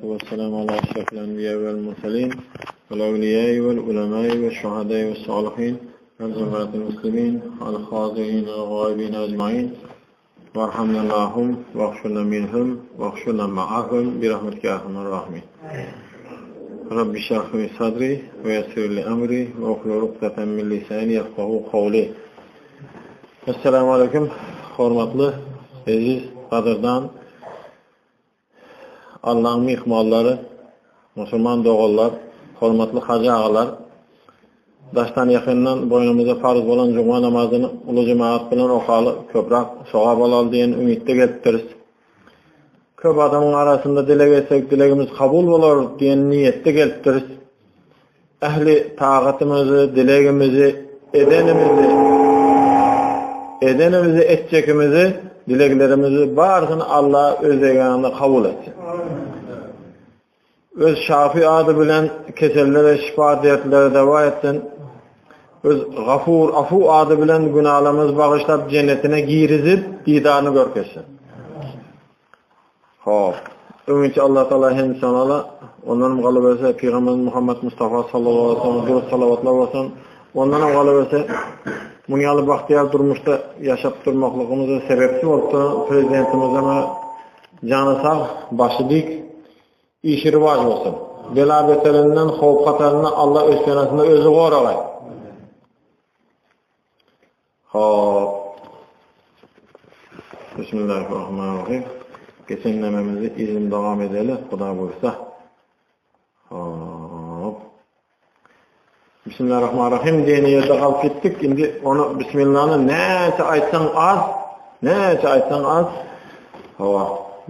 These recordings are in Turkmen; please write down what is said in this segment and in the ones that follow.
Wesselamu ala eşrefil enbiýa wel murselin wel ewliýai wel ulemai we şuhadai we salihin wel cematil muslimin al hazirin wel gaibin ecmain warhamna mahum wahşurna minhum wahşurna maahum bi rahmetike ya erhamer rahimin. Rabbi şrah li sadri we yessir li emri we uhlul ukdeten min lisani yefkahu kavli. Esselamu aleyküm hormatly eziz gadyrdan Allaň myhmanlary, musulman doganlar, hormatly hajy agalar! Daşdan ýakyndan boýnumyza farz bolan juma namazyny uly jemagat bilen okaly, köpräk sogap alaly diýen umytda gelipdiris. Köp adamyň arasynda dileg etsek dilegimiz kabul bolar diýen niýetde gelipdiris. Ähli tagatymyzy, dilegimizi, edenimizi, edenimizi, etjekimizi, dileglerimizi barysyny Allah öz eganynda kabul etsin. Öz Şafi ady bilen kesellere şifa, dertlere deva etsin. Öz Gafur, Afu ady bilen günalarymyzy bagyşlap jennetine girizip didaryny görkezsin. Hop. Öňünçe Allah Taala hem sanala, ondan galyberse Pygamberimiz Muhammed Mustafa sallallahu aleyhi ve sellem durut salavatlar bolsun. Ondan hem galyberse muny ýaly bagtyýar durmuşda ýaşap durmaklygymyza sebäpçi bolup duran prezidentimize jany sag, başy dik, işi riwaç bolsun. Bela beterinden, howp hataryndan Allah öz penasynda özi goragaý. Hop. Bismillahirrahmanirrahim. Geçen nememizi izin dowam edeli, Huda buýursa. Hop. Bismillahirrahmanirrahim diýen ýerde galyp gitdik. Indi ony Bismillahny näçe aýtsaň az, näçe aýtsaň az. Hawa,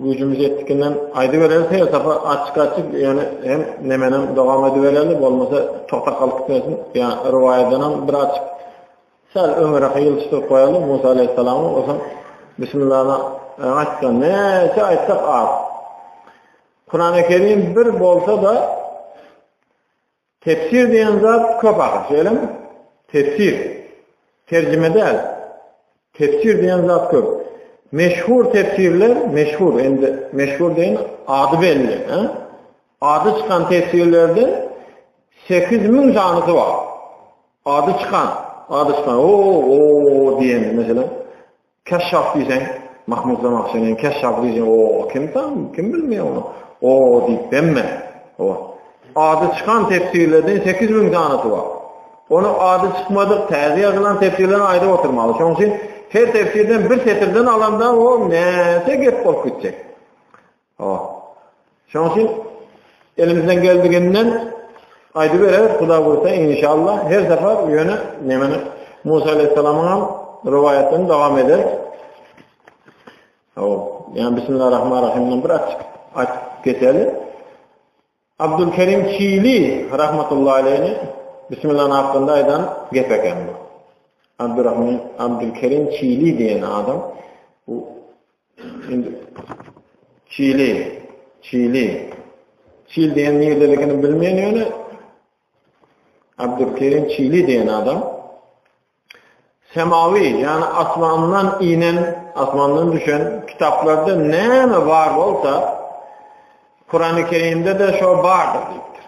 güýjümiz ýetdikinden aýdybereli, her sapar açyk-açyk, ýöne hem nemenem dowam edibereli, bolmasa togtap galyp gitmesin. Ýa rowaýadanam bir açyk Sal öňräk ýylçdyryp goýaly Musa aleýhissalamy, onsoň Bismillany aýtsa, näçe aýtsak az. Kurany Kerim bir bolsa-da tefsir diýen zat köp agyr, şeýlemi? Tefsir. Terjime däl. Tefsir diýen zat köp. Meşhur tefsirler, meşhur, indi meşhur diýen ady belli, he? Ady çykan tefsirlerde 8000 sanysy bar. Ady çykan, ady çykan, o, o diýen, meselem, Keşşaf diýseň, Mahmud Zamahşeriniň Keşşaf diýseň, o, kim tam, kim bilmeýär ony? O diýip hemme. Hawa. Ady çykan tefsirlerden 8000 sanysy bar. Ony ady çykmadyk, täze ýazylan tefsirlerini aýdyp oturmaly. Şonuň üçin her tefsirden bir setirden alanda o näçe gep bolup gitjek. Hawa. Şonuň üçin elimizden geldiginden aýdybereris, Huda buýursa, inşallah, her sapar ýöne nemeni Musa aleyhissalamyň hem rowaýatyny dowam ederis. Hawa. Ýa Bismillahirrahmanirrahimden bir açyk aýtyp geçeli. Abdülkerim Çili rahmatullahi aleyhini Bismillah'ın hakkında aýdan gep eken bu. Abdurrahman Abdülkerim Çili diýen adam bu Indi Çili, Çili. Çil diýen nirdeligini bilmeýän ýöne Abdülkerim Çili diýen adam semawi, ýagny asmandan inen, asmandan düşen kitaplarda näme bar bolsa, Kurany Kerimde-de şo bardyr diýipdir.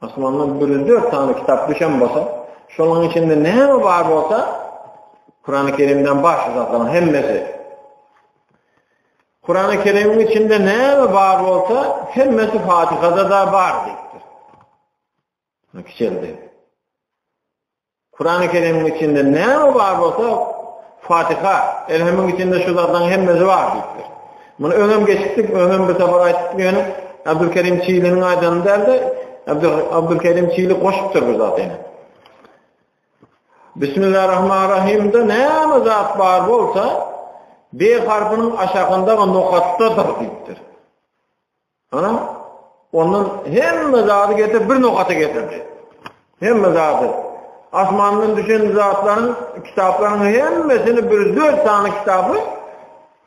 Asmandan 104 sany kitap düşen bolsa, şolaryň içinde näme bar bolsa, Kurany Kerimden bar şu zatlaryň hemmesi. Kurany Kerimiň içinde näme bar bolsa, hemmesi Fatihada da bar diýipdir. Kiçeldi. Kurany Kerimiň içinde näme bar bolsa, Fatiha, Elhemiň içinde şu zatlaryň hemmesi bar diýipdir. Muny öňem geçipdik, öňem bir sapar aýtdyk, ýöne Abdülkerim Çiğliniň aýdany däldi. Abdülkerim Çiğli goşupdyr bir zat ýene. Bismillahirrahmanirrahimde näme zat bar bolsa, B harpynyň aşakynda nokatdadyr diýipdir. Ana, ondan hemme zady getirip bir nokata getirdi. Hemme zady. Asmandan düşen zatlaryň, kitaplaryň hemmesini bir dört sany kitaby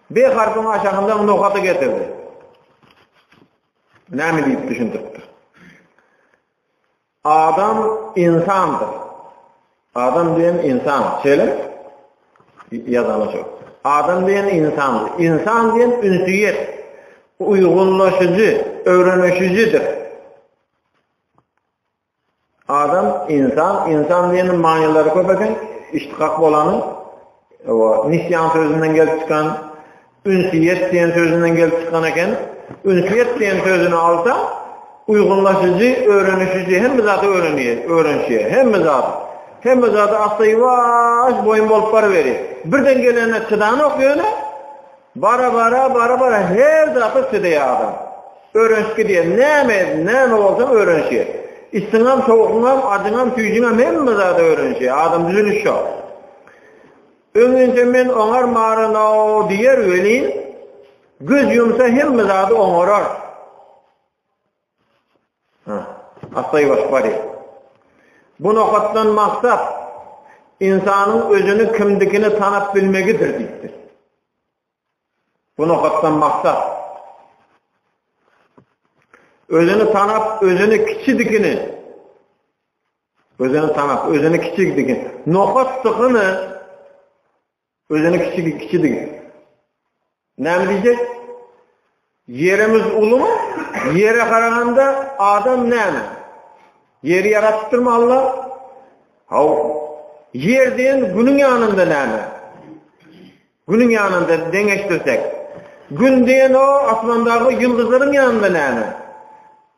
B harpyň aşagynda nokata getirdi. Näme diýip düşündiripdir? Adam insandyr. Adam diýen insan, şeýle? Ýazany şu. Adam diýen insandyr. Insan diýen ünsüýet. Uýgunlaşyjy, öwrenişijidir. Adam, ynsan, ynsan diýeniň manylary köp eken, iştikak bolany, nisýan sözünden gelip çykan, ünsiýet diýen sözünden gelip çykan eken. Ünsiýet diýen sözüni alsa, uýgunlaşyjy, öwrenişiji, hemme zady öwrenýär, öwrenişýär, hemme zady. Hemme zady asta-ýuwaş boýun bolup baryberýär. Birden gelende çydanok ýöne, Bara-bara, bara-bara her zata çydaýar adam. Öwrenişip gidýär. Näme, näme bolsa öwrenişýär. Ysyňam, sowugyňam, ajyňam, süýjüňem hemme zada öwrenişýär. Adam düzülişi şo. Öňinçä men oňarmaryn-ow diýer welin, göz ýumsa hemme zady oňarar. Ha, asta-ýuwaş barýar. Bu nokatdan maksat, ynsanyň özüni kimdigini tanap bilmegidir diýipdir. Bu nokatdan maksat, özüni tanap, özüni kiçidigini, özüni tanap, özüni kiçidigini, nokatdygyny, Özüni kiçi kiçidig. Näme diýjek? Ýerimiz ulumy? Ýere garaganda adam näme? Ýeri ýaratypdyrmy Allah? Haw. Ýer diýen günüň ýanynda näme? Günüň ýanynda deňeşdirsek. Gün diýen o asmandaky ýyldyzlaryň ýanynda näme?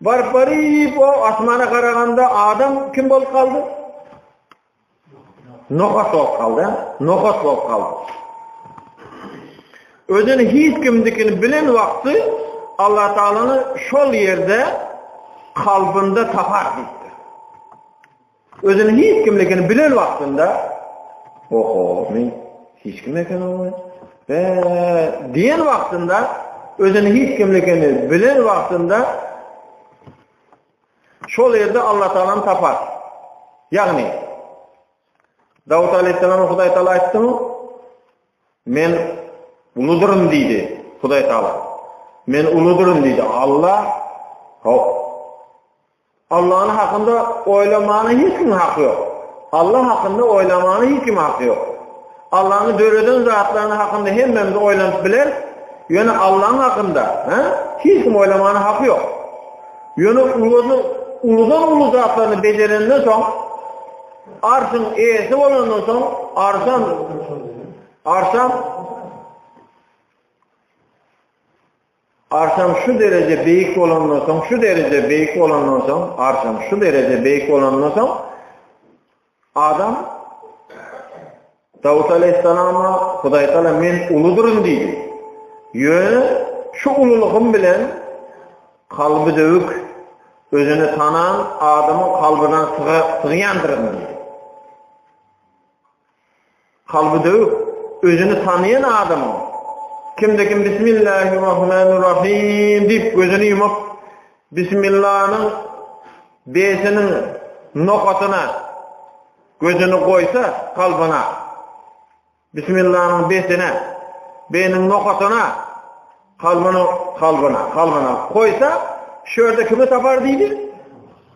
Baryp baryp o asmana garaganda adam kim bolup galdy? Nokat bolup galdy, nokat bolup galdy. Özüni hiç kimdikini bilen wagty Allah Taalany şol ýerde kalbynda tapar diýipdir. Özüni hiç kimlikini bilen wagtynda oho men hiç kim eken o be diýen wagtynda özüni hiç kimlikini bilen wagtynda Şol ýerde Allatagany tapar. Ýagny, Dawut aleýhissalama Hudaý Taala aýtdymy? Men uludyryn diýdi Hudaý Taala. Men uludyryn diýdi. Alla Haw. Allanyň hakynda oýlamana hiç kimiň haky ýok. Alla hakynda oýlamana hiç kimiň haky ýok. Allanyň döreden zatlaryny hakynda hemmämiz oýlanyp bileris. Ýöne Allaň hakynda, hä? Hiç kim oýlamana haky ýok. Ýöne uludan uludan uly zatlaryny bejerenden soň, arşyň eýesi bolandan soň, arşam arşam arşam şu dereje beýik bolandan soň, şu dereje beýik bolandan soň, arşam şu dereje beýik bolandan soň, Adam Dawut aleýhissalama Hudaý Taala men uludyryn diýdi. Ýöne şu ululygym bilen kalby döwük, özüni tanan adamyň kalbyna sygýandyryn diýdi. Kalby döwük, özüni tanaýan adamyň kimde kim Bismillahirrahmanirrahim diýip gözüni ýumup Bismillanyň B-siniň nokatyna gözüni goýsa kalbyna Bismillanyň B-sine B-niň nokatyna kalbyny kalbyna kalbyna goýsa şu ýerde kimi tapar diýdi?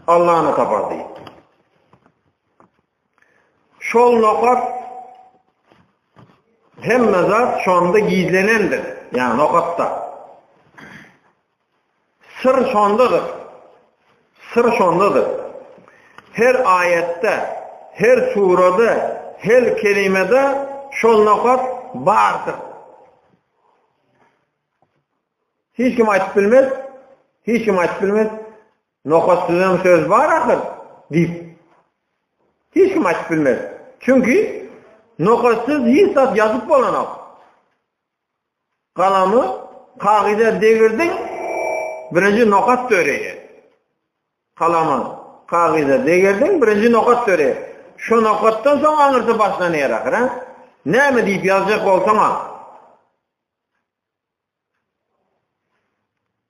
Allany tapar diýdi. Şol nokat hemme zat şonda gizlenendir. Ýa nokatda. Syr şondadyr. Syr şondadyr. Her aýatda, her surada, her kelimede şol nokat bardyr. Hiç kim aýdyp bilmez, hiç kim aýdyp bilmez. Nokatsyzam söz bar ahyr diýip. Hiç kim aýdyp bilmez. Çünki nokatsyz hiç zat ýazyp bolanok. Galamy kagyza degirdiň, birinji nokat döreýär. Galamy kagyza degirdiň, birinji nokat döreýär. Şo nokatdan soň aňyrsy başlanýar ahyr, ha? Näme diýip ýazjak bolsaň-a.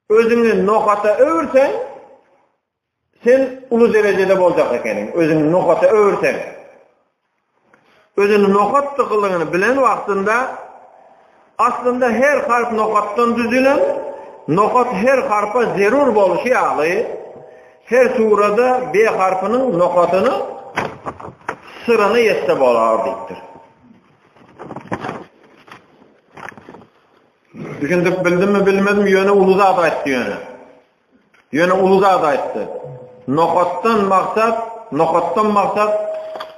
Özüňi nokata öwürseň, sen uly derejede boljak ekeniň. Özüňi nokata öwürseň. Özüni nokat dykylygyny bilen wagtynda aslynda her harp nokatdan düzülen, nokat her harpa zerur bolşy ýaly, her surada B harpynyň nokatyny syryny ýetse bolar diýipdir. Düşündirip bildimmi bilmedim, ýöne uly zat aýtdy ýöne. Ýöne uly zat aýtdy. Nokatdan maksat, nokatdan maksat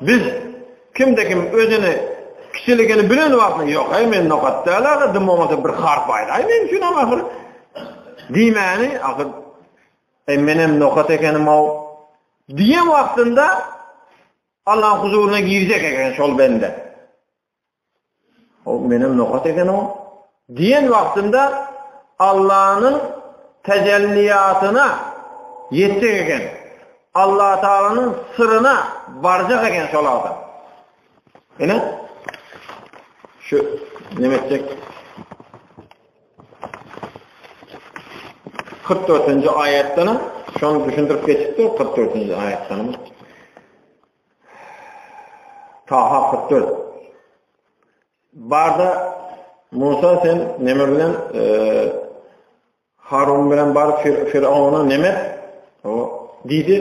biz kimde kim özüni kiçiligini bilen wagtynda ýok aý men nokat däl ahyr dym bolmasa bir harp aýdaý meň üçin hem ahyr diýmäni ahyr eý menem nokat ekenim-ow diýen wagtynda Allaň huzuryna girjek eken şol bende. O menem nokat eken-ow diýen wagtynda Allanyň tejelliýatyna ýetjek eken. Allatagalanyň syryna barjak eken şol adam. Ine, şu neme etjek? 44-nji aýatdan şony düşündirip geçipdir, 44-nji aýatdan. Taha 44. Barda Musa sen neme bilen e, Harun bilen baryp Firavuna neme o diýdi.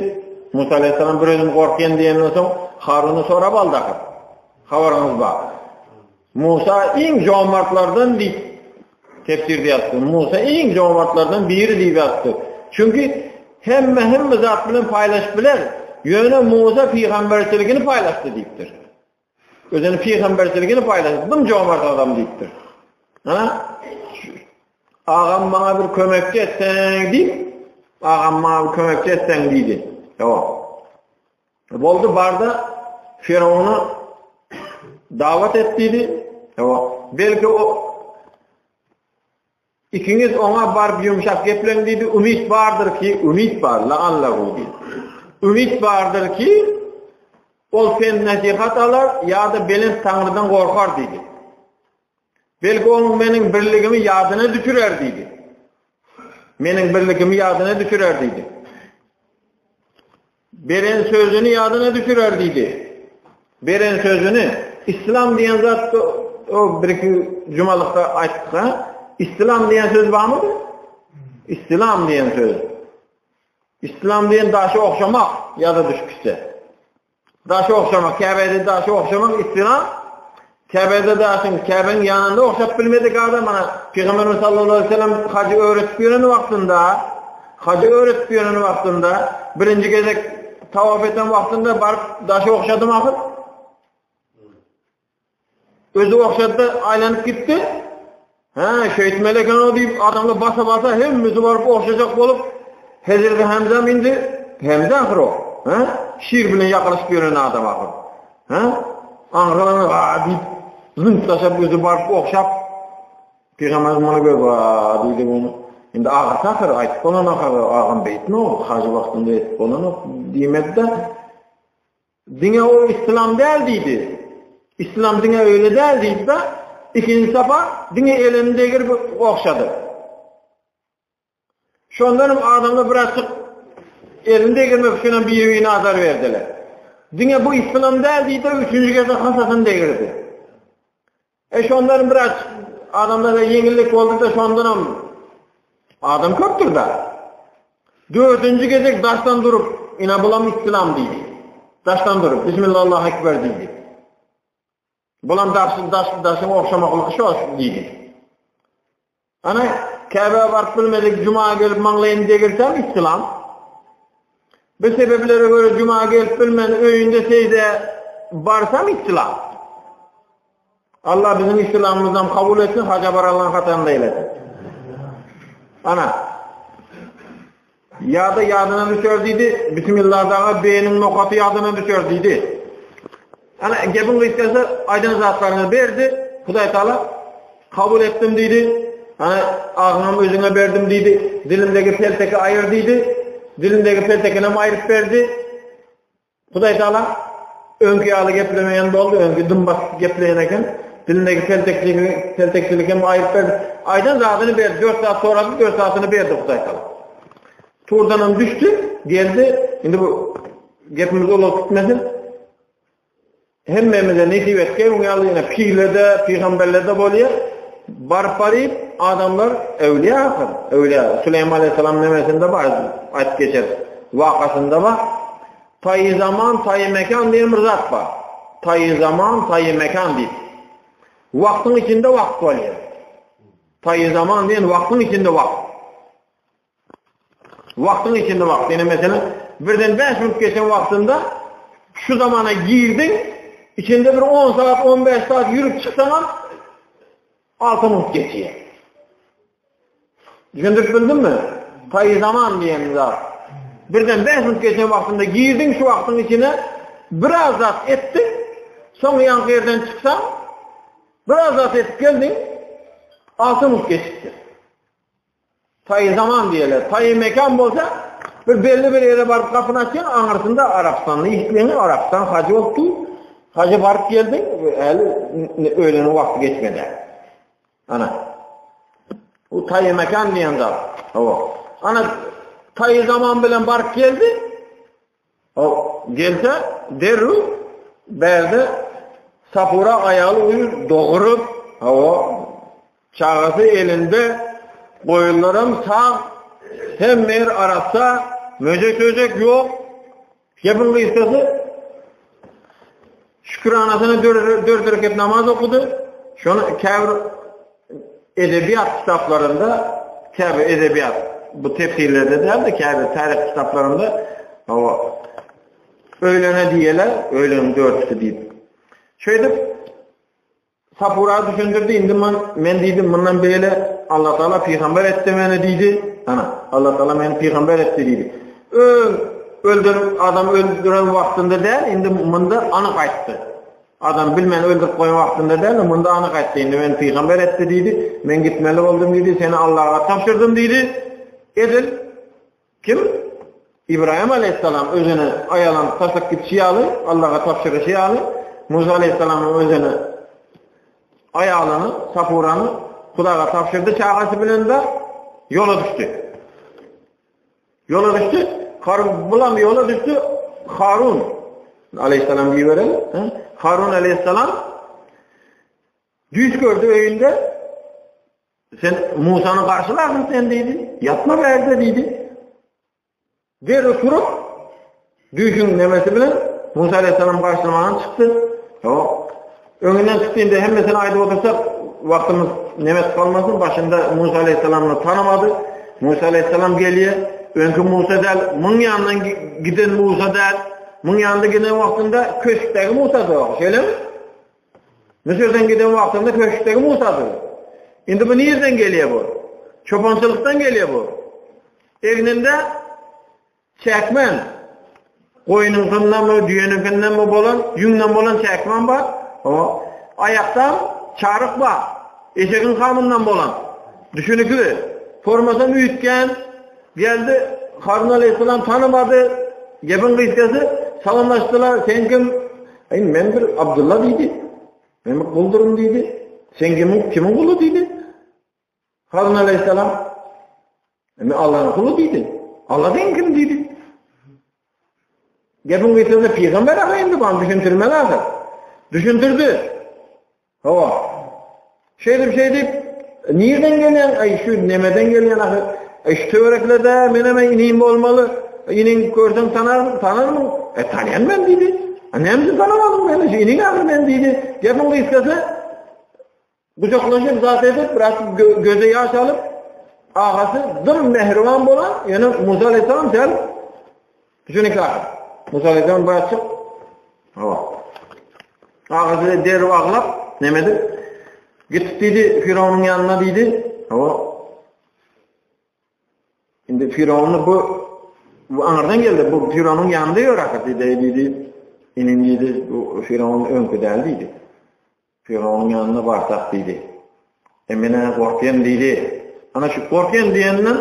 Musa aleyhisselam bir özüm gorkýan diýenden soň Haruny sorap aldy ahyr. Habaryňyz bar. Musa iň jomartlardan diýip tefsirde ýazdy. Musa iň jomartlardan biri diýip ýazdy. Çünki hemme hemme zat bilen paýlaşyp biler. Ýöne Musa pygamberçiligini paýlaşdy diýipdir. Özüniň pygamberçiligini paýlaşdy. Dym jomart adam diýipdir. Ha? Agam maňa bir kömekçi etseň diýip, agam maňa bir kömekçi etseň diýdi. Ýok. Boldy barda Firawuna dawat et diýdi. Ýok. Belki o Ikiňiz oňa baryp ýumşak gepleň diýdi, umyt bardyr ki, umyt bar, la'allahu diýdi. Umyt bardyr ki, ol pent-nesihat alar ýa-da belent Taňrydan gorkar diýdi. Belki onuň meniň birligimi ýadyna düşürer diýdi. Meniň birligimi ýadyna düşürer diýdi. Beren sözüni ýadyna düşürer diýdi. Beren sözüni, Islam diýen zat o bir-iki jumalykda aýtdyk ha. Islam diýen söz barmydy? Islam diýen söz. Islam diýen daşy ogşamak ýa-da düşüp gitse. Daşy ogşamak, Käbede daşy ogşamak islam. Käbede daşyň, Käbäniň ýanynda ogşap bilmedik adam ana Pygamberimiz sallallahu aleyhi ve sellem hajy öwretip ýören wagtynda, hajy öwretip ýören wagtynda birinji gezek tawaf eden wagtynda baryp daşy ogşadym ahyr. Özi ogşady aýlanyp gitdi. Hä, şeýtmeli eken o diýip adamlar basa-basa hemmesi baryp ogşajak bolup Hezreti Hemzäm indi Hemze ahyr o. Hä? Şir bilen ýakalaşyp ýören adam ahyr. Hä? Aňrylan a diýip zyňk taşlap özi baryp ogşap Pygamberimiz muny görüp a diýdi bunu. Indi agasy ahyr aýtyp bolanok agam beýtme o hajy wagtynda etip bolanok diýmedi-de Diňe o islam däl diýdi. Islam diňe öýle däl diýdi-de, ikinji sapar diňe elini degirip ogşady. Şondanam adamlar birazjyk elini degirmek üçinem bir-birine azar berdiler. Diňe bu islam däl diýdi, üçünji gezek hasasyny degirdi. E şondan biraz adamlara ýeňillik boldy-da şondanam adam köpdür-da. Dördünji gezek daşdan durup, ina bulam islam diýdi. Daşdan durup, Bismillah Allahu Ekber diýdi. Bulam daş, daş, daşyň ogşamaklygy şo diýdi. Ana, Käbä baryp bilmedik, juma gelip maňlaýyny degirsem islam. Bir sebeplere göre juma gelip bilmän öýünde seýde barsam islam. Allah biziň islamymyzam kabul etsin, haja baranlaryň hatarynda eylesin. Ana. Ýa-da ýadyna düşer diýdi, Bismillah daga B-niň nokaty ýadyna düşer diýdi. Ana, gepiň gysgasy aýdan zatlaryňy berdi, Hudaý Taala kabul etdim diýdi. Ana, agňam özüňe berdim diýdi. Dilimdegi pelteki aýyr diýdi. Dilindegi peltekinem aýryp berdi. Hudaý Taala öňki ýaly geplemeýän boldy, öňki dym basyp gepleýän eken. Dilindäki peltekçiligi, peltekçiligi hem aýryp berdi. Aýdan zadyny berdi, dört zat sorady, dört zadyny berdi Hudaý Taala. Turdanam düşdi, geldi. Indi bu gepimiz uzalyp gitmesin. Hemmämize nesip etgeý, oň ýaly ýene pirlerde, pygamberlerde bolýar. Baryp baryp adamlar öwlüýä ahyr, öwlüýä. Süleýman aleyhisselam nemesinde bar, aýdyp geçeris. Wakasynda bar. Taýy zaman, taýy mekan diýen bir zat bar. Taýy zaman, taýy mekan diýip. Wagtyň içinde wagt bolýar. Taýy zaman diýen wagtyň içinde wagt. Wagtyň içinde wagt. Ýene meselem, birden 5 minut geçen wagtynda şu zamana girdiň, içinde bir 10 sagat, 15 sagat ýürüp çyksaňam 6 minut geçýär. Düşündirip bildimmi? Taýy zaman diýen zat. Birden 5 minut geçen wagtynda girdiň şu wagtyň içine, biraz zat etdiň, soň ýaňky ýerden çyksaň, biraz zat edip geldiň, 6 minut geçipdir. Taýy zaman diýerler. Taýy mekan bolsa, bir belli bir ýere baryp gapyny açýaň, aňyrsynda Arapystanly ýigitleňi Arapystan hajy bolupdy. Haja baryp geldiň, häli öýleniň wagty geçmedi. Ana. Bu taýy mekan diýen zat. Hawa. Ana taýy zaman bilen baryp geldi. O gelse derrew bärde Sapura aýaly uýur doguryp, hawa, çagasy elinde, goýunlaram sag, hemme ýer arassa, möjek-töjek ýok. Gepiň gysgasy, şüküranasyna dört reket namaz okudy. Şony käbir edebiýat kitaplarynda, käbir edebiýat, bu tefsirlerde däl-de, käbir taryh kitaplarynda hawa, öýlene diýýärler, öýleniň dörtüsi diýip. Şeýdip, Sapura düşündirdi, indi men, men diýdi, mundan beýle Allah Taala pygamber etdi meni diýdi. Ana, Allah Taala meni pygamber etdi diýdi. Öl, öldürip, adam öldüren wagtynda däl, indi munda anyk aýtdy. Adam bilmän öldürip goýan wagtynda däl, munda anyk aýtdy. Indi meni pygamber etdi diýdi. Men gitmeli boldum diýdi, seni Allaha tabşyrdym diýdi. Edil Kim? Ibrahim aleyhisselam özüni aýalany taşlap gidişi ýaly, Allaha tabşyryşy ýaly, Musa aleyhisselamyň özüni aýalyny, Safurany Hudaga tabşyrdy çagasy bilen-de ýola düşdi. Ýola düşdi. Harun bulam ýola düşdi. Harun aleyhisselam diýibereli. Harun aleyhisselam düýş gördi öýünde. Sen Musany garşylarsyň sen diýdi. Ýatma bärde diýdi. Derrew turup, düýşüň nemesi bilen Musa aleyhisselam garşylamaga çykdy. O öňünden çykdy indi hemmesini aýdyp otursak wagtymyz nemes galmasyn. Başynda Musa aleyhisselamyny tanamady. Musa aleyhisselam gelýär. Öňki Musa däl, muň ýanyndan giden Musa däl. Muň ýanynda giden wagtynda köşkdäki Musady o. Şeýlemi? Müsürden giden wagtynda köşkdegi Musady. Indi bu nirden gelýär bu? Çopançylykdan gelýär bu. Egninde çäkmen, goýnuňkyndanmy, düýeniňkindenmi bolan, ýüňden bolan çäkmen bar. O aýakda çaryk bar. Eşegiň hamyndan bolan. Düşünikli. Formasam üýtgän. Geldi, Harun aleyhisselam tanymady. Gepiň gysgasy, salamlaşdylar. Sen kim? Aý, men bir Abdylla diýdi. Men bir gulduryn diýdi. Sen kimiň, kimiň guly diýdi. Harun aleyhisselam, men Allah'ın kuly diýdi. Allah diýen kim diýdi. Gepiň gysgasy pygamber ahyr indi bana düşündirmeli ahyr. Düşündirdi. Hawa. Şeýdip şeýdip nirden gelýän? Aý şu nemeden gelýän ahyr. Aý şu töwereklerde menem inim bolmaly. Iniň görseň tanar, tanarmyň? E tanýan men diýdi. A näme üçin tanamadyň meni? Şu iniň ahyr men diýdi. Gepiň gysgasy gujaklaşyp zat edip biraz göze ýaş alyp agasy dym mähriban bolan ýöne Musa aleyhisselam sel düşünik ahyr. Musa aleyhisselam biraz çyk. Hawa. Agasy derrew aglap, neme edip, Git diýdi, Firawnyň ýanyna diýdi. Hawa. Indi Firawny bu bu aňyrdan geldi, bu Firawnyň ýanynda ýör ahyr diýdi, diýdi. Inim diýdi, bu Firawn öňki däl diýdi. Firawnyň ýanyna barsak diýdi. E men-ä gorkýan diýdi. Ana şu gorkýan diýenden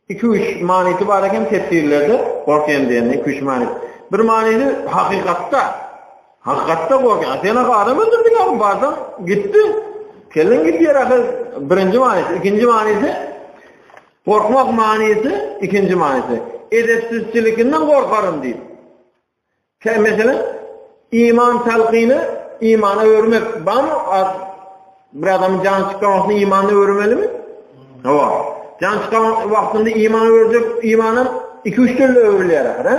iki-üç manysy bar eken tefsirlerde, gorkýan diýende iki-üç manysy. Bir manysy hakykatda, hakykatda gorkýan. Sen ahy adam öldürdiň ahy barsaň gitdi. Kelleň gidýär ahy birinji manysy. Ikinji manysy gorkmak manysy, ikinji manysy edepsizçilikinden gorkaryn diýip. Kä meselem, iman talkyny imana öwürmek barmy? Bir adamyň jany çykan wagtynda imanyny öwürmelimi? Hawa. Jany çykan wagtynda imana öwürjek imanam 2-3 dürli öwrülýär ahyr, he?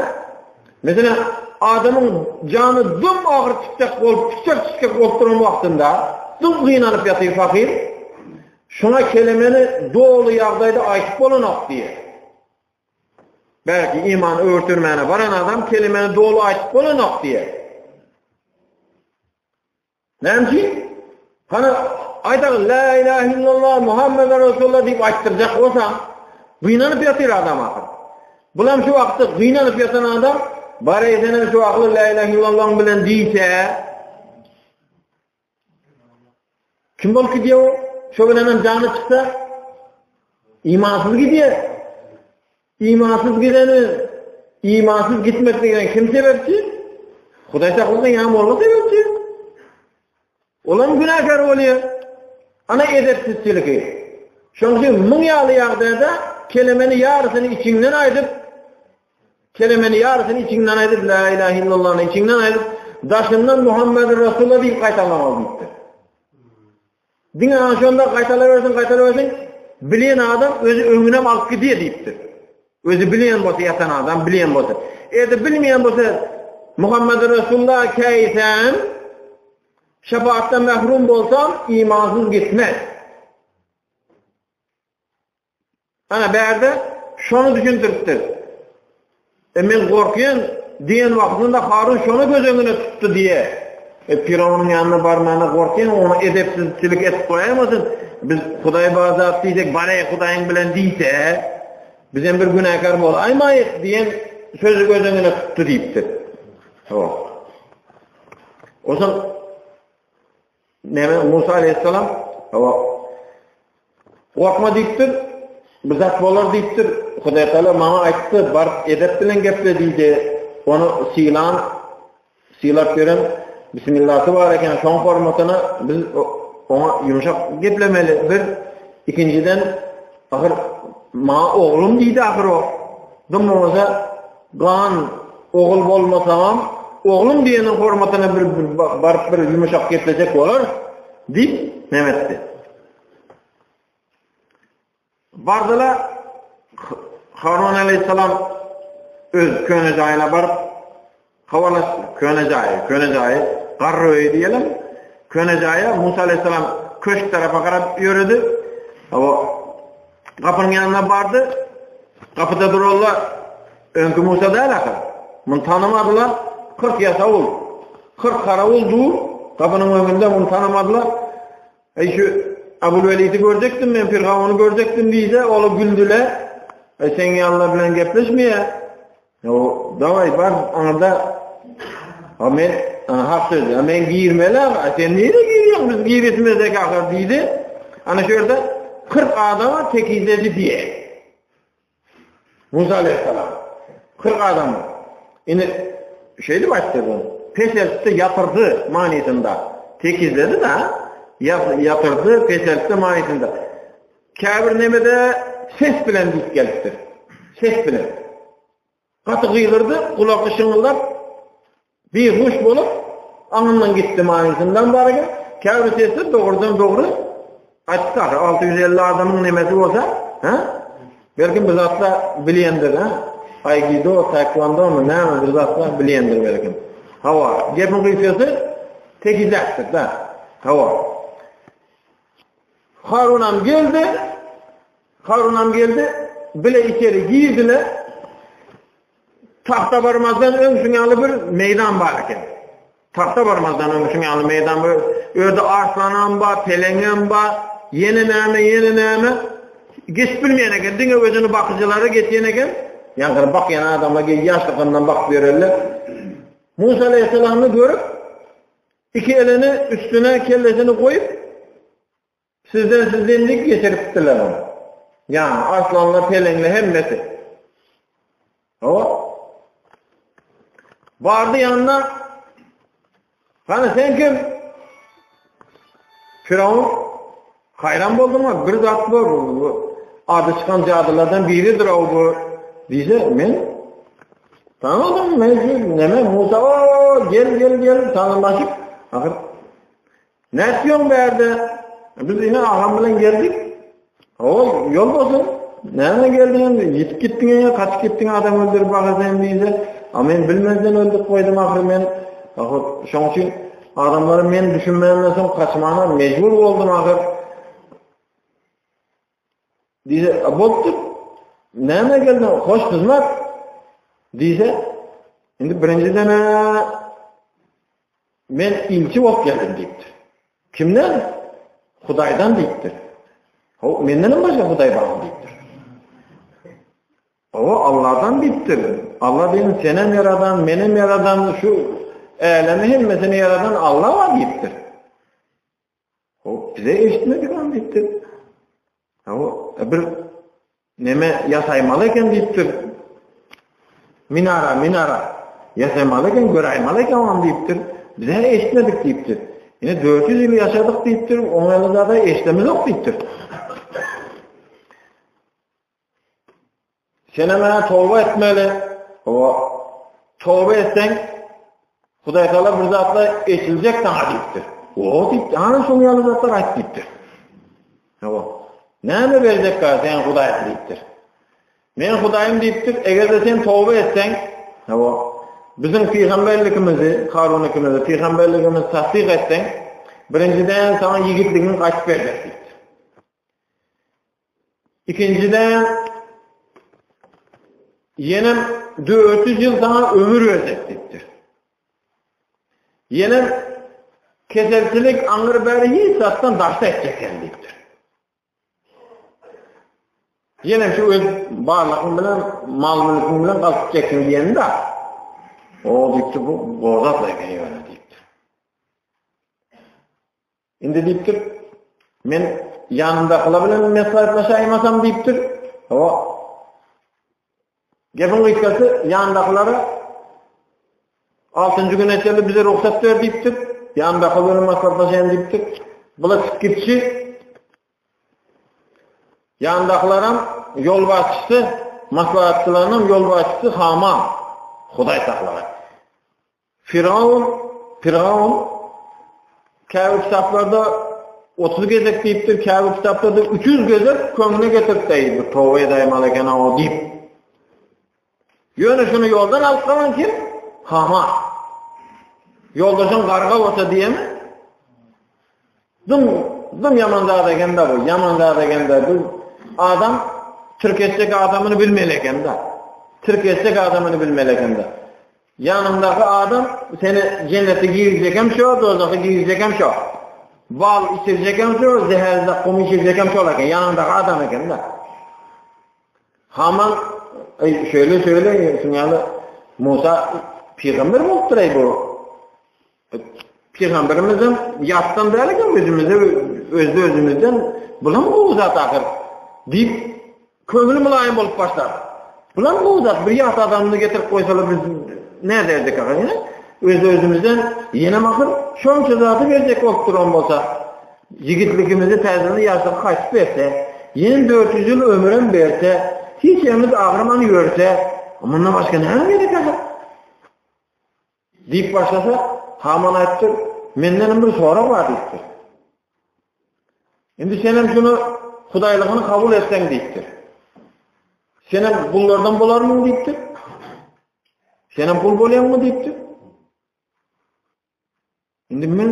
Meselem, adamyň jany dym agyr çykjak bolup, çykjak çykjak bolup duran wagtynda, dym gynanyp ýatyr pahyr. Şuňa kelemeni doly ýagdaýda aýtyp bolanok diýýär. Belki iman öwürtirmäne baran adam kelemeni doly aýtyp bolanok diýýär. Näme üçin? Hany aýdaly la ilahe illallah Muhammeden Resulullah diýip aýtdyrjak bolsaň, gynanyp ýatyr adam ahyr. Bulam şu wagtda gynanyp ýatan adam bareý senem şu wagtly la ilahe illallah bilen diýse, Kim bolup gidýär o? Şo bilen hem jany çyksa, imansyz gidýär. Imansyz gideni, imansyz gitmekligine kim sebäpçi? Hudaý saklasyn, ýa molla sebäpçi. Olam günäkär bolýar. Ana edepsizçiligi. Şonuň üçin muň ýaly ýagdaýda kelemeni ýarysyny içiňden aýdyp, Kelemeni ýarysyny içiňden aýdyp, La ilahe illallany içiňden aýdyp, daşyndan Muhammedur Resulullah diýip gaýtalamaly diýipdir. Diňe ana şonda gaýtalabersin, gaýtalabersin, bilýän adam özi öňünem alyp gidýär diýipdir. Özi bilýän bolsa ýatan adam bilýän bolsa. Eger bilmeýän bolsa Muhammedur Resulullah käýsem, şefaatdan mahrum bolsam, imansyz gitmez. Ana bärde şony düşündiripdir. E men gorkýan diýen wagtynda Harun şony göz öňüne tutdy diýe. E Firawunyň ýanyna barmana gorkýan, ona edepsizçilik edip goýaýmasyn. Biz Hudaý bar zat diýsek, bareý Hudaýyň bilen diýse, bizem bir günäkär bolaýmaýyk diýen sözi göz öňüne tutdy diýipdir. Hawa. Onsoň Näme Musa aleyhisselam hawa gorkma diýipdir. Bir zat bolar diýipdir. Hudaý Taala maňa aýtdy, baryp edep bilen geple diýdi. Ony sylan sylap ýören Bismillahsy bar eken, şoň hormatyna biz oňa ýumşak geplemeli. Bir ikinjiden ahyr maňa oglum diýdi ahyr o. Dym bolmasa Gan ogul bolmasamam, oglum diýeniň hormatyna bir baryp bir ýumşak geplejek bolar, diýip, näme etdi. Bardylar, Harun aleýhissalam öz köne jaýyna baryp, habarlaşdy. Köne jaýy, köne jaýy, garry öýi diýelim. Köne jaýa Musa aleýhissalam köşk tarapa garap ýöredi. Hawa, gapynyň ýanyna bardy. Gapyda duranlar öňki Musa däl ahyr. Muny tanamadylar. 40 ýasawul, 40 garawul dur gapynyň öňünde muny tanamadylar. Eý şu Abul Welidi görjekdim men Firgawuny görjekdim diýse, olar güldüler. Eý seň ýalylar bilen gepleşmeýär. O daway bar aňyrda. Ha men hak söz. Ha men girmeli a sen nirä girýäň biz giresimizdek ahyr diýdi. Ana şu ýerde 40 adama tekizledi diýe. Musa aleyhisselam 40 adamy indi şeýdip aýtdy bu. Peseltdi, ýatyrdy manysynda. Tekizledi da, ýatyrdy, peseltdi manysynda. Käbir nemede ses bilen diýip gelipdir. Ses bilen. Gaty gygyrdy, gulagy şyňyldap, bihuş bolup, aňyndan gitdi manysyndan bar eken. Käbir sesler dogrudan dogry aýtdy ahyr. 650 adamyň nemesi bolsa, ha? Belki bir zatlar bilýändir, ha? Aikido, taekwondo näme bir zatlar bilýändir belki. Hawa, gepiň gysgasy tekizläpdir da. Hawa. Harunam geldi. Harunam geldi. Bile içeri girdiler. Tahta barmazdan öň şuň ýaly bir meýdan bar eken. Tahta barmazdan öň şuň ýaly meýdan bar. Öýde arslanam bar, peleňem bar, ýene näme, ýene näme. Geçip bilmeýän eken, diňe özüni bakyjylary geçýän eken. Ýaňky bakýan adamlar ýaşlykdan bakyp ýörerler. Musa aleyhissalamy görüp, iki elini üstüne kellesini goýup, Sizden sizden diýip geçiripdiler ony. Ýagny arslanlar, peleňler hemmesi. Hawa. Bardy ýanyna. Hany sen kim? Firavun haýran bolduňmy? Bir zat bor. Ady çykan jadylardan biridir o bu. Diýse, men tanadym, men şu neme Musa, o gel gel gel tanamaşyp, ahyr Nätýoň bärde? Biz ine agam bilen geldik. Hawa, ýol bolsun. Näme geldiň indi? Ýitip gitdiň ýa gaçyp gitdiň adam öldürip ahyr sen diýse, a men bilmezden öldürip goýdum ahyr men. Ahyr şoň üçin adamlara men düşünmänden soň gaçmana mejbur boldum ahyr. Diýse, bolupdyr. Näme geldiň? Hoş hyzmat. Diýse, indi birinjiden men ilçi bolup geldim diýipdir. Kimden? Hudaýdan diýipdir. Ho, menden hem başga Hudaý barmy diýipdir. Hawa, Allahdan diýipdir. Allah diýen senem ýaradan, menem ýaradan, şu älemi hemmesini ýaradan Allah bar diýipdir. Hop, bize eşitmedik ony diýipdir. Hawa, e, bir neme ýasaýmaly eken diýipdir. Minara, minara ýasamaly eken, göräýmaly eken ony diýipdir. Bize eşitmedik diýipdir. Ine 400 ýyl ýaşadyk diýipdir, oň ýaly zada eşidemizok diýipdir. Senem ä toba etmeli. Hawa. Toba etseň, Hudaý Taala bir zatlar eçiljek saňa diýipdir. O diýipdir. Ana şoň ýaly zatlar aýt diýipdir. Hawa. Näme berjek ga sen Hudaý diýipdir. Men Hudaýym diýipdir, eger-de sen toba etseň, hawa, biziň pygamberligimizi, Harun ikimizi pygamberligimizi tassyk etseň, birinjiden saňa ýigitligiňi gaýtyp berjek diýipdir. Ikinjiden, ýenem 400 ýyl saňa ömür berjek diýipdir. Ýenem keselçilik aňyr bäri hiç zatdan daşda etjek seni diýipdir. Ýenem şu öz barlygyň bilen, mal-mülküň bilen galyp gitjeksiň diýende, o diýipdir, bu gozat eken ýöne diýipdir. Indi diýipdir, men ýanymdakylar bilen meslahatlaşaýmasam diýipdir. Hawa. Gepiň gysgasy, ýanyndakylara altynjy güne çenli bize rugsat ber diýipdir. Ýanyndakylar bilen maslahatlaşaýyn diýipdir. Bular çykyp gitşi. Ýanyndakylaram ýolbaşçysy, maslahatçylarynyň ýolbaşçysy Haman. Hudaý saklagay. Firaun, Firaun käbir kitaplarda 30 gezek diýipdir, käbir kitaplarda 300 gezek köňlüne getiripdir, bir toba edäýmeli eken-ow diýip. Ýöne şuny ýoldan alyp galan kim? Haman. Ýoldaşyň garga bolsa diýemi? Dym, dym ýaman zat eken-de bu, ýaman zat eken-de. Bu adam tirk etjek adamyny bilmeli eken-de. Tirk etjek adamyny bilmeli eken-de. Ýanyňdaky adam seni jennete girizjek hem şo, dowzaha girizjek hem şo. Bal içirjek hem şo, zäher-zakkum içirjek hem şol eken, ýanyňdaky adam eken-de. Haman, eý, şeýle, şeýle, şuň ýaly Musa pygamber bolupdyr-eý bu. Pygamberimizem ýatdan däl eken, özümize, özde-özümizden bulam gowy zat ahyr diýip, köňli mylaýym bolup başlady. Bulam gowy zat, bir ýat adamyny getirip goýsalar biz näderdik ahyr ýene? Özde-özümizden ýenem ahyr şonça zady berjek bolup duran bolsa, ýigitligimizi täzeden ýaşlyga gaýtyp berse, ýene 400 ýyl ömürem berse, hiç ýerimiz agyrman ýörse, mundan başga näme gerek ahyr? Diýip başlasa, Haman aýtdy, Mendenem bir sorag bar diýipdir. Indi senem şuny hudaýlygyny kabul etseň diýipdir. Senem gullardan bolarmyň diýipdir. Senem gul bolýaňmy diýipdir. Indi men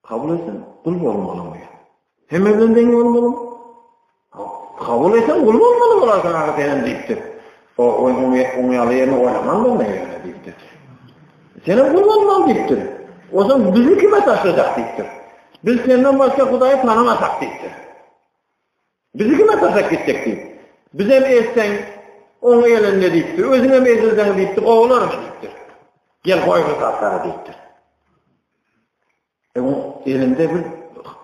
Kabul etseň, gul bolmalymy? Hemme bilen deň bolmalymy? Kabul etseň, gul bolmaly bolarsyň agy senem diýipdir. O oň ýaly ýerini oýlaman da ýöne diýipdir. Senem gul bolmaly diýipdir. Onsoň bizi kime taşlajak diýipdir. Biz senden başga Hudaýy tanamasak diýipdir. Bizi kime taşlap gitjek diýip. Bizem ezseň, oň elinde diýipdir. Özüňem ezilseň diýipdir, gowalarmy diýipdir. Gel goý bu zatlary diýipdir. E, oň elinde bir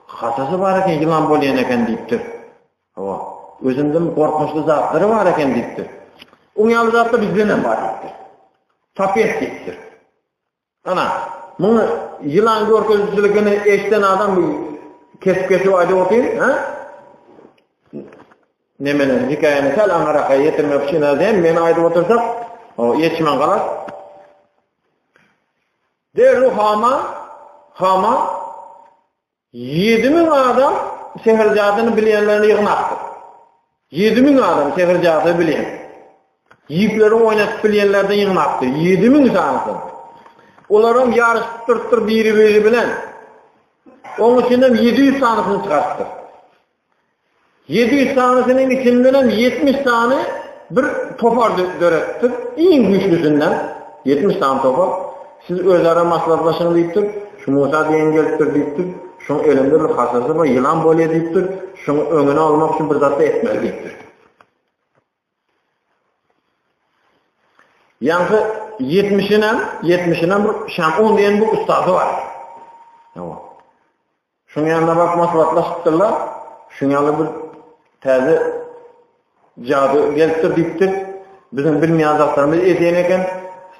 hasasy bar eken, ýylan bolýan eken diýipdir. Hawa, özünde gorkunçly zatlary bar eken diýipdir. Oň ýaly zatlar bizden hem bar diýipdir. Tapyp diýipdir. Ana, muny ýylan görkezijiligini eşden adam bu kesip-kesip aýdyp otyr, ha? Nemeni, hekaýany säl aňyraka ýetirmek üçin hem men aýdyp otursak, o ýetişmän galar. Derrew Hama, Hama 7000 adam sehr-jadyny bilýänlerini ýygnapdyr. 7000 adam sehr-jady bilýän. Ýipleri oýnatyp bilýänlerden ýygnapdyr. 7000 sanysyny. Olaram ýaryşyp durupdyr biri-biri bilen. Onuň içinden 700 sanysyny çykarypdyr. 700 sanysynyň içindenem 70 sany bir topar döretipdir. Iň güýçlüsinden 70 sany topar. Siz özara maslahatlaşyň diýipdir. Şu Musa diýen gelipdir diýipdir. Şoň elinde bir hasasy bar, ýylan bolýar diýipdir. Şoň öňüni almak üçin bir zat etmeli diýipdir. Ýaňky ýetmişinem, ýetmişinem bir Şamun diýen bir ustady bar. Hawa. Şuň ýanyna baryp maslahatlaşypdyrlar. Şuň ýaly bir täze jady gelipdir diýipdir. Biziň bilmeýän zatlarymyz edýän eken.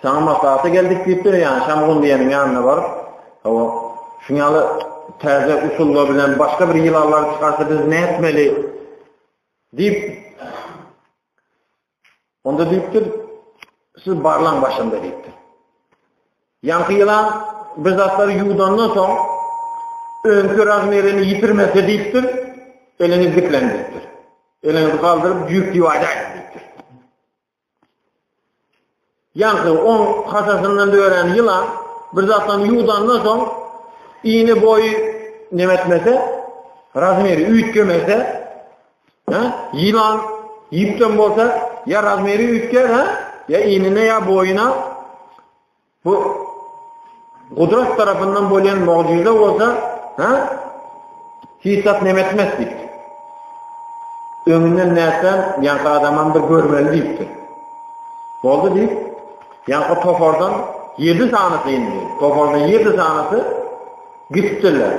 Saňa maslahata geldik diýipdir. Ýani Şamgun diýeniň ýanyna baryp, hawa, şuň ýaly täze usullar bilen başga bir ýylanlar çykarsa biz nätmeli? Diýip, onda diýipdir, siz barlaň başynda diýipdir. Ýaňky ýylan bir zatlary ýuwdandan soň, öňki razmerini ýitirmese diýipdir, eliňiz diklen diýipdir. Eliňizi galdyryp, jüýk diýip aýdaýyň diýipdir. Ýaňky oň hasasyndan dörän ýylan bir zatdan ýuwdandan soň ini boýy neme etmese, razmeri üýtgemese, hä, ýylan ýüpden bolsa, ýa razmeri üýtgär, hä, ýa inine ýa boýuna bu gudrat tarapyndan bolýan mugjyza bolsa, hä, hiç zat neme etmez diýipdir. Öňünden nätsen, ýaňky adamam bir görmeli diýipdir. Boldy diýip, ýaňky topardan ýedi sanysy indi, topardan ýedi sanysy gitipdirler.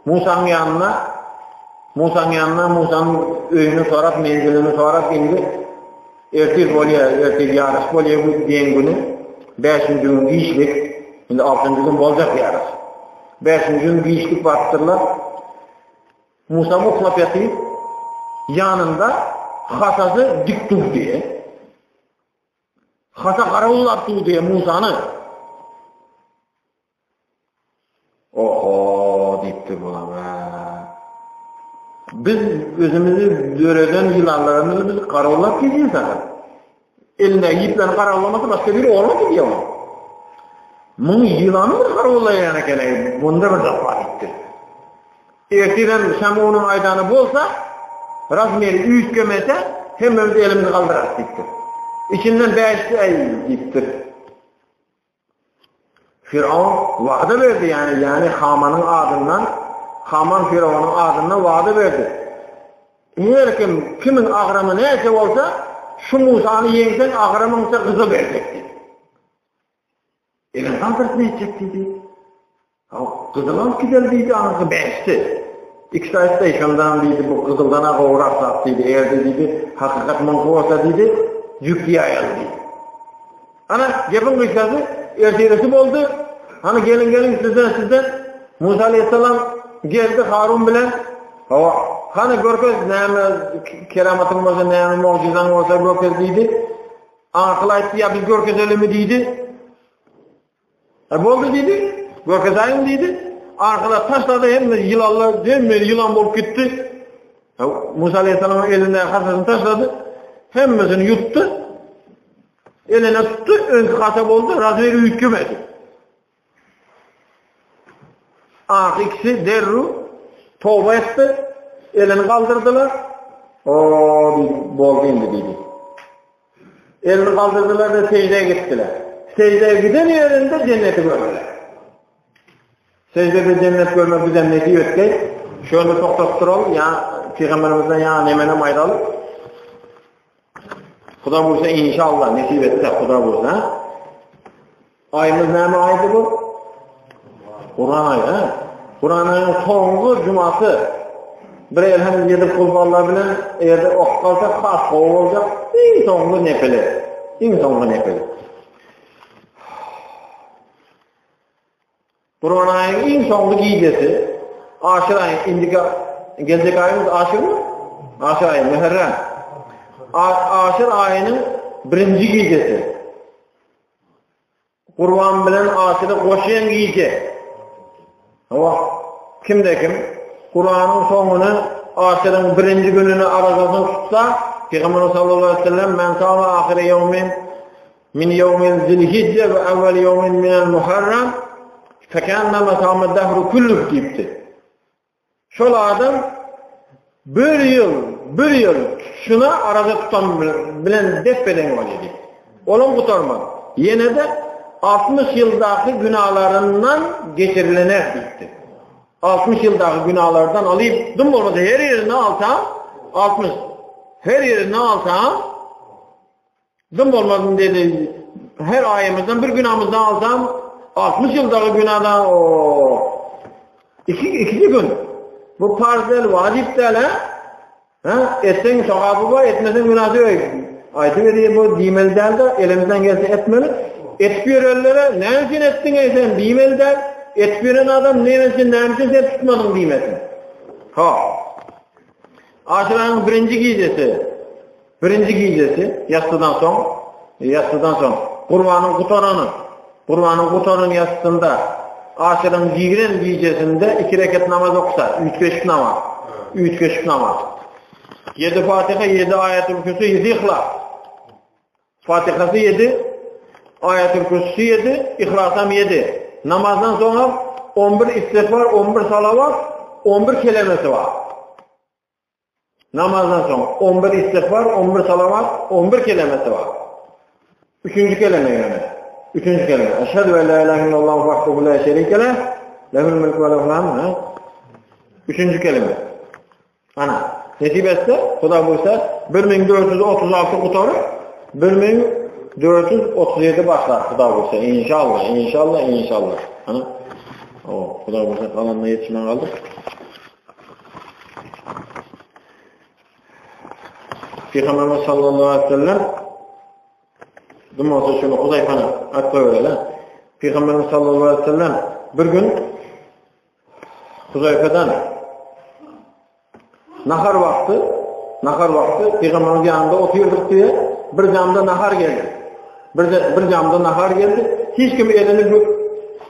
Musaň ýanyna, Musaň ýanyna, Musaň öýüni sorap, menzilini sorap indi Ertir bolýar, ertir ýaryş bolýar bu diýen güni. Bäşinji gün giçlik, indi altynjy gün boljak ýaryş. Bäşinji gün giçlik barypdyrlar. Musa uklap ýatyp, ýanynda hasasy dik dur diýe. Hasa garawullap dur diýe Musany. Oho diýipdir bulam. Biz özümizi döreden ýylanlarymyzy biz garawullap gezýäs ahyr. Elinde ýiplerini garawullamasa başga biri ogurlap gidýär ony. Muň ýylany bir garawullaýan eken, bunda bir zat bar diýipdir. Ertirem Şamunyň aýdany bolsa, razmeri üýtgemese, hemmemiz elimizi galdyrarys diýipdir. Içinden bäşisi äý diýipdir. Firawun wada berdi, ýagny ýagny Hamanyň adyndan, Haman Firawunyň adyndan wada berdi. Her kim kimiň agramy näçe bolsa, şu Musany ýeňseň agramyňça gyzyl berjek diýdi. Elini galdyryp nätjek diýdi. Gyzyl alyp gideli diýdi, aňyrsy bäşdi. Ikisi aýtdy, şondan diýdi, bu gyzyldan-a gowurak zat diýdi, eger-de diýdi, hakykat muňky bolsa diýdi, jüp diýäýeli diýdi. Ana, gepiň gysgasy, ertirisi boldy. Hany geliň, geliň, sizden, sizden. Musa aleyhisselam geldi Harun bilen. Hawa, hany görkez, näme keramatyň bolsa, näme mugjyzaň bolsa görkez diýdi. Akyl aýtdy, ýa biz görkezelimi diýdi. E boldy diýdi, görkezaýyň diýdi. Arkalar taşlady, hemme ýylanlar, hemme ýylan bolup gitdi. E, Musa aleyhisselamyň elinde hasasyny taşlady. Hemmesini ýutdy. Eline tutdy, öňki hasa boldy, razmeri üýtgemedi. Ahy ikisi derrew toba etdi, elini galdyrdylar. O diýdi, boldy indi diýdi. Elini galdyrdylar we seždä gitdiler. Seždä giden ýerinde jenneti gördüler. Seždede jennet görmek bize nesip etdi. Şöyle toktatıp duralım. Ya Peygamberimizden ya nemenem aýdaly. Huda buyursa inşallah nesip etse Huda buyursa. Aýymyz näme aýdy bu? Kur'an aýy, ha? Kur'an aýynyň soňky jumasy. Bir elham ýedi kulballar bilen eger-de okup galsak has gowy boljak. Iň soňky nepili. Iň soňky nepili. Kur'an aýynyň iň soňky gijesi Aşyr aýy indiki geljek aýymyz Aşyrmy? Aşyr aýy, Muharrem. Aşyr aýynyň birinji gijesi. Gurban bilen Aşyry goşýan gije. Hawa, kimde kim Kuranyň soňuny Aşyryň birinji gününi arazasyny tutsa, Pygamber sallallahu aleyhi ve sellem men sama ahire ýewmin min ýewmil zilhijje we awwal ýewmin minel muharram fekennema sama dahru kulluh diýipdi. Şol adam bir ýyl. bir ýyl tutuşyna araza tutan bilen depbe-deň bolýar diýdi. Olam gutarmaz. Ýene-de 60 ýyldaky günalaryndan geçirilener diýipdi. 60 ýyldaky günalardan alyp, dym bolmasa her ýerinde alsaň, 60 her ýerinde alsaň, Dym bolmasyn dedi. Her aýymyzdan bir günamyzdan alsam, 60 ýyldaky günadan o iki, ikinji gün. Bu parz däl, wajyp däl, ha? Ha, etseň sogaby bar, etmeseň günasy ýok. Aýdyp berýär bu diýmeli däl-de, elimizden gelse etmeli. Etip ýörenlere näme üçin etdiň eý sen diýmeli däl. Etip ýören adam näme üçin, näme üçin sen tutmadyň diýmesin. Ha. Aşyranyň birinji gijesi Birinji gijesi ýassydan soň, ýassydan soň, Gurbanyň gutarany, Gurbanyň gutaran ýassysynda, Aşyryň giren gijesinde iki reket namaz oksa, üýtgeşik namaz, üýtgeşik namaz. Ýedi Fatiha, ýedi Aýatul Kürsü, ýedi Yhlas. Fatihasy ýedi, Aýatul Kürsüsi ýedi, Yhlasam ýedi. Namazdan soňam on bir istigfar, on bir salawat, on bir kelemesi bar. Namazdan soň on bir istigfar, on bir salawat, on bir kelemesi bar. Üçünji keleme ýöne. Üçünji keleme. Eşhedü en la ilahe illallah wahdehu la şerike leh, lehul mulku we lehul hamd. Üçünji keleme. Ana, nesip etse, Huda buýursa 1436 gutaryp, 1437 başlar Huda buýursa. İnşallah, inşallah, inşallah. Ana. O, Huda buýursa galanyna ýetişmän galdyk. Peygamberimiz sallallahu aleyhi ve sellem Dymasa şunu Huzayfany aýtsa bereli. Peygamberimiz sallallahu aleyhi ve sellem bir gün Huzayfadan nahar wagty, nahar wagty Peygamberimiz ýanynda otyrdyk diýe, bir jamda nahar geldi. Bir, bir jamda nahar geldi. Hiç kim elini bu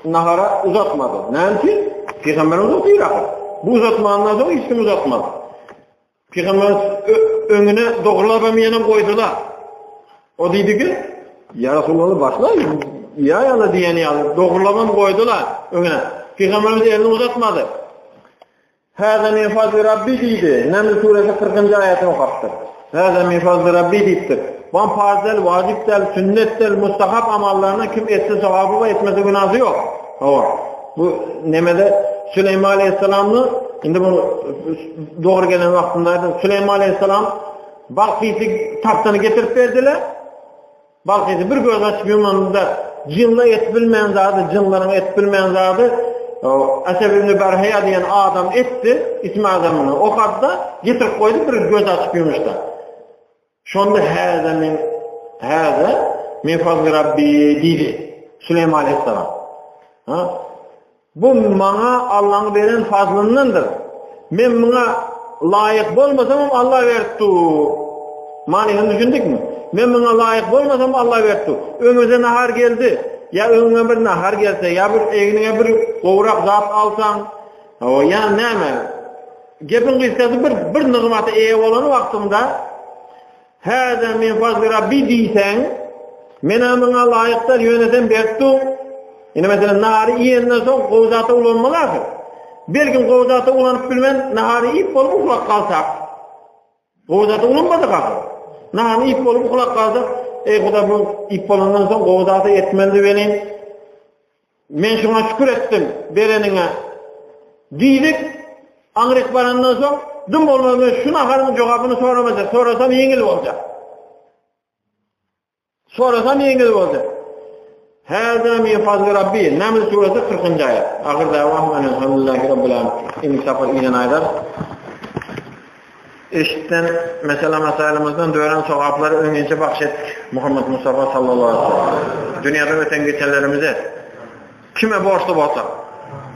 nahara uzatmady. Näme üçin? Peygamberimiz otyr ahyr. Bu uzatmandan soň hiç kim uzatmady. Peygamberimiz öňüne dogrulap hem ýene goýdular. O diýdi ki, Ya Resulallah başla, ya ýaly diýen ýaly dogrulap hem goýdular öňüne. Peygamberimiz elini uzatmady. Hâzâ min fazli Rabbi diýdi. Neml suresi 40-njy aýatyny okapdyr. Hâzâ min fazli Rabbi diýipdir. Bu farz däl, wajyp däl, sünnet däl, mustahap amallaryna kim etse sogaby we etmese günasy ýok. Hawa. Bu nemede Süleýman aleyhisselamny indi bu dogry gelen wagtynda aýdym. Süleýman aleyhisselam Balkysy tagtyny getirip berdiler. Balkysy bir göz açyp ýumanda jynlar etip bilmän zady, jynlaryň etip bilmän zady Asef ibn Berheýa diýen adam etdi, ismi azamyny okatdy, getirip goýdy bir göz açyp ýumuşda. Şonda häzä min häzä min fazli Rabbi diýdi Süleýman aleyhisselam. Ha? Bu maňa Allaň beren fazlyndandyr. Men muňa laýyk bolmasamam Allah beripdi. Manysyny düşündikmi? Men muňa laýyk bolmasam Allah beripdi. Öňümize nahar geldi. Ýa öňüňe bir nahar gelse, ýa bir egniňe bir gowrak zat alsaň, hawa, ýa näme? Gepiň gysgasy bir bir nygmata eýe bolan wagtyňda Hâzâ min fazli Rabbi diýseň, men-ä muňa laýyk däl, ýöne sen beripdiň. Indi meselem nahary iýenden soň gowy zata ulanmaly ahyr. Belkim gowy zata ulanyp bilmän nahary iýip bolup uklap galsak. Gowy zata ulanmadyk ahyr. Nahary iýip bolup uklap galsak, eý Huda bu iýip bolandan soň gowy zata etmelidi welin, Men şuňa şükür etdim, bereniňe. Diýdik, aňryk barandan soň, dym bolmaz men şu naharyň jogabyny soramajak, sorasam ýeňil boljak. Sorasam ýeňil boljak. Hâzâ min fazli Rabbi. Naml suresi 40-njy aýat. Ahyr dawahum enelhamdülillahi rabbil alamin. Indiki sapar inen aýdar. Eşitden mesele mesailymyzdan dören sogaplary öňinçe bagş etdik Muhammet Mustafa sallallahu aleyhi ve sellem. Dünýäden öten geçenlerimize kime borçly bolsak,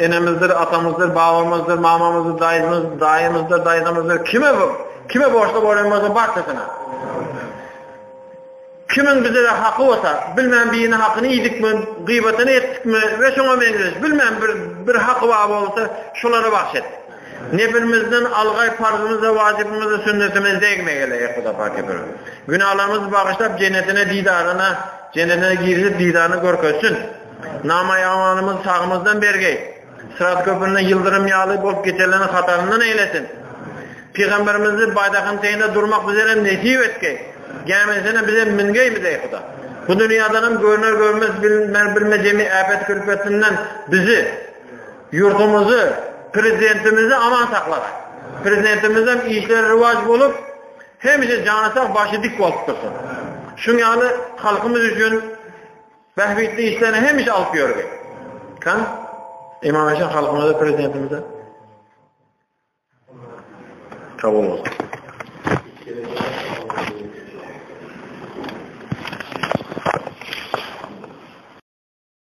enemizdir, atamyzdyr, babamyzdyr, mamamyzdyr, daýymyz, daýymyzdyr, daýzamyzdyr, kime kime borçly bolan bolsa barçasyna. Kimiň bize haky bolsa, bilmän biriniň hakyny iýdikmi, gyýbatyny etdikmi we şoňa meňzeş, bilmän bir bir haky bar bolsa, şolara bagş et. Nepilimizden algaý parzymyza, wajybymyza, sünnetimize degmegeli, eý Huda pak Günahlarymyzy bagyşlap jennetine didaryna, jennetine girizip didaryny görkezsin. Nama-ýi amalymyzy sagymyzdan bergeý. Syrat köpründen ýyldyrym ýaly bolup geçenleriň hataryndan eýlesin. Pygamberimizi baýdagyň teýinde durmak bizerem nesip etgeý. Gäminisine bizem müngeými eý Huda. Bu dünýadanam görner görmez bilmer bilme jemi äpet külpetinden bizi, ýurdumyzy, prezidentimizi aman saklagaý. Prezidentimizem işleri rywaç bolup, hemişe jany sag başy dik bolup dursun. Şuň ýaly halkymyz üçin bähbitli işlerini hemişe alyp ýörgeý. Kan Imam Eşen halkymyza prezidentimize kabul bolsun.